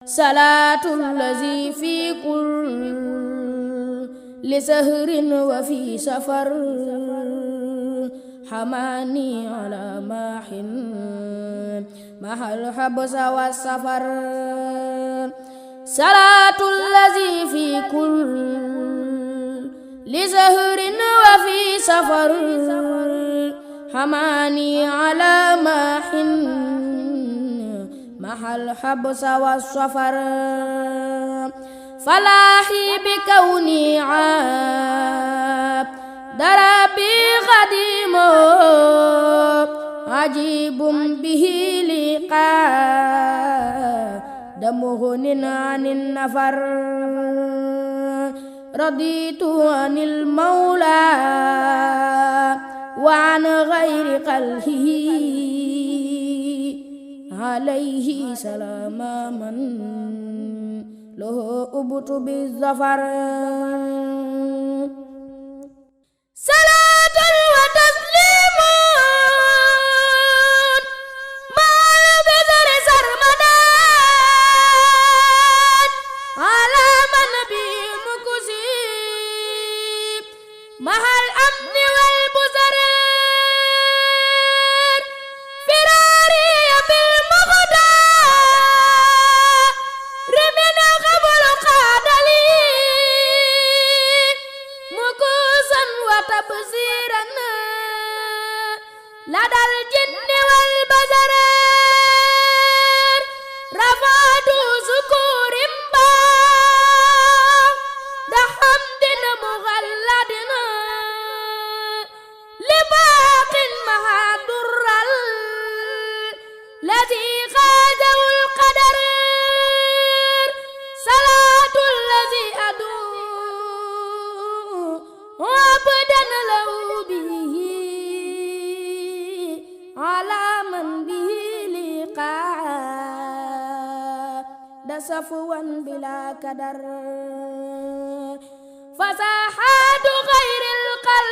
salaatu allazi fi kulli sahrin wa fi safar hamani ala maahin mahal habsa wa safar salaatu allazi fi kulli sahrin wa fi safar hamani ala maahin mahal habsa wa safar falaahi bi kawni darabi xadimo ajibum bihi liqa damuhunin anin nafar raditu anil mawla wa an ghayri qalhihi alayhi salama man lahu ubtu bizafar salatun wa taslimun ma'al bizri sarmadan ala man bi mukusib mahal amni wal buzar tabsiran ladal jinni wal bazar rafatu sukurim ba dahamdin mughalladin libaqin mahadurral ladhi khadawul qadar salatul ladhi adu abdan lahu bihi ala man bihi liqa dasafwan bila kadar fasahadu ghairil qal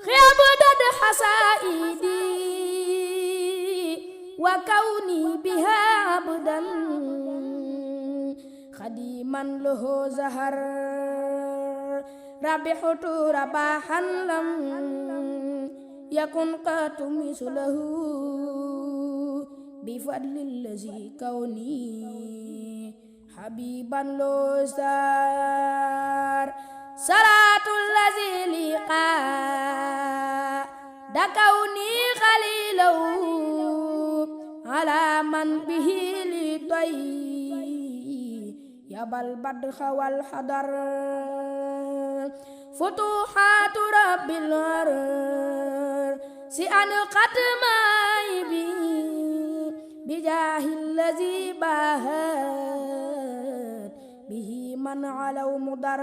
khiyabdad hasaidi wa kauni biha abdan khadiman lahu zahar rabihtu rabahan lam yakun qatu mislahu bifadlil lazi kauni habiban losar salatul lazi liqa dakauni khalilahu ala man bihi litai yabal badkha wal hadar futuhatu rabbil arar si an qatmai bijahil ladzi bahat bihi man alaw mudar